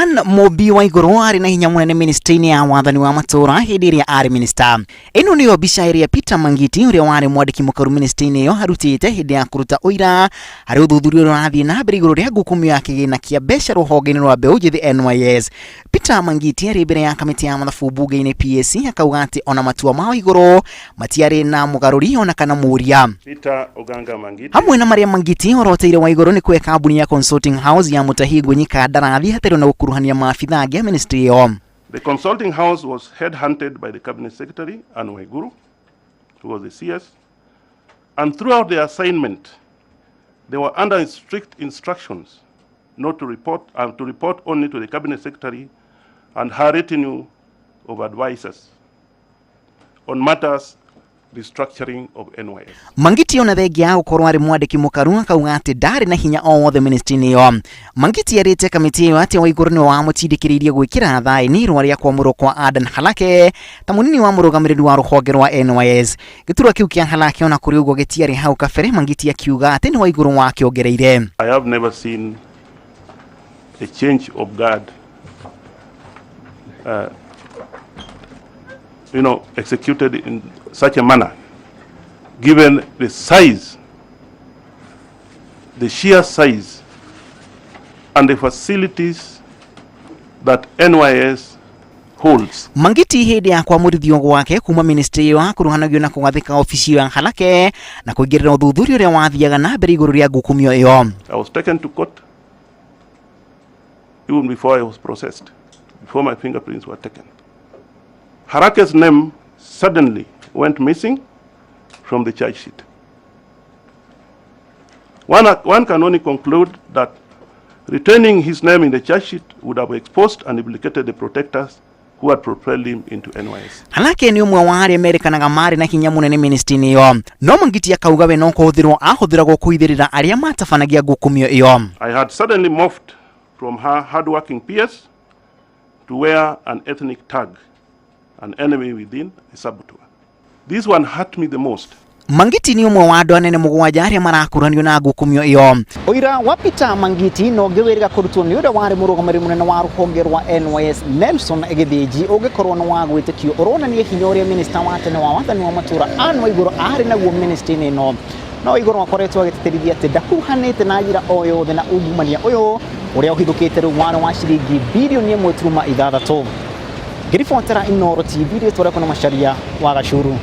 Anne Mumbi Waiguru arĩ na hinya mũnene ministry-inĩ ya wathani wa matũũra hĩndĩ ĩrĩa arĩ minista. Ĩno nĩyo mbica ĩrĩa Peter Mangiti ũrĩa warĩ mwandĩki mũkaru ministry-inĩ ĩyo arutĩte hĩndĩ ya kũruta ũira harĩ ũthuthuria ũrĩa ũrathiĩ na mbere igũrũ rĩa ngukumio ya kĩgĩna kĩa mbeca rũhonge-inĩ rwa mbeũ njĩthĩ NYS. Peter Mangiti arĩ mbere ya kamĩtĩ ya mathabu mbunge-inĩ PAC akauga atĩ ona matua ma Waiguru matiarĩ na mũgarũri ona kana mũria. Peter Oganga Mangiti. Hamwe na marĩa Mangiti oroteire Waiguru nĩ kũhe kambuni ya Consulting House ya Mutahi Ngũnyi kandarathi hatarĩ na gũkuruhania maabitha angĩ a ministry ĩyo. The consulting house was headhunted by the cabinet secretary, Anne Waiguru, who was the CS, and throughout their assignment, they were under strict instructions not to report, to report only to the cabinet secretary and her retinue of advisors on matters restructuring of NYS. Mangiti ona thengia ya gũkorwo arĩ mwandĩki mũkaru akauga atĩ ndarĩ na hinya o wothe ministry-inĩ ĩyo. Mangiti erĩte kamĩtĩ ĩyo atĩ Waiguru nĩwe wamũtindĩkĩrĩirie gwĩkĩra thaĩni irũa rĩa kwamũrwo kwa Adan Halake ta mũnini wa mũrũgamĩrĩri wa rũhonge rwa NYS. Gĩturwa kĩu kĩa Halake ona kũrĩ ũguo gĩtiarĩ hau kabere, Mangiti akiuga atĩ nĩ Waiguru wakĩongereire. I have never seen a change of guard executed in such a manner, given the size, the sheer size, and the facilities that NYS holds. Mangiti hĩndĩ ya kwamũrithio gwake kuma ministry ĩyo akuruhanagio na kũgathĩka obici ya Halake na kũingĩrĩra ũthuthuria ũrĩa wathiaga na mbere igũrũ rĩa ngukumio ĩyo. I was taken to court even before I was processed, before my fingerprints were taken. Harake's name suddenly went missing from the charge sheet. One can only conclude that retaining his name in the charge sheet would have exposed and implicated the protectors who had propelled him into NYS. Halake nĩ ũmwe wa arĩa merĩkanaga marĩ na hinya mũnene ministry-inĩ ĩyo, no Mangiti akauga we no kũhũthĩrwo ahũthĩragwo kũhithĩrĩra arĩa matabanagia ngukumio ĩyo. I had suddenly morphed from her hardworking peers to wear an ethnic tag, an enemy within, a saboteur. This one hurt me the most. Mangiti nĩ ũmwe wa andũ anene mũgwanja arĩa marakuranio na ngukumio ĩyo. Ũira wa Peter Mangiti no ũngĩ wĩrĩga kũrutwo nĩ ũrĩa warĩ mũrũgamĩrĩri mũnene wa rũhonge rwa NYS Nelson Gĩthĩnji ũngĩkorwo nĩ wa gwĩtĩkio ũronania hinya ũrĩa minista wa tene wa wathani wa matũũra Anne Waiguru arĩ naguo ministry-inĩ ĩno. No Waiguru akoretwo agĩtĩtĩrithia atĩ ndakuruhanĩte na njĩra o yothe na ungumania ũyũ ũrĩa ũhithũkĩte rĩu warĩ wa ciringi 1.6 bilioni. Ngĩribotera Inooro TV, rĩtwa rĩakwa nĩ Macharia wa Gacuru.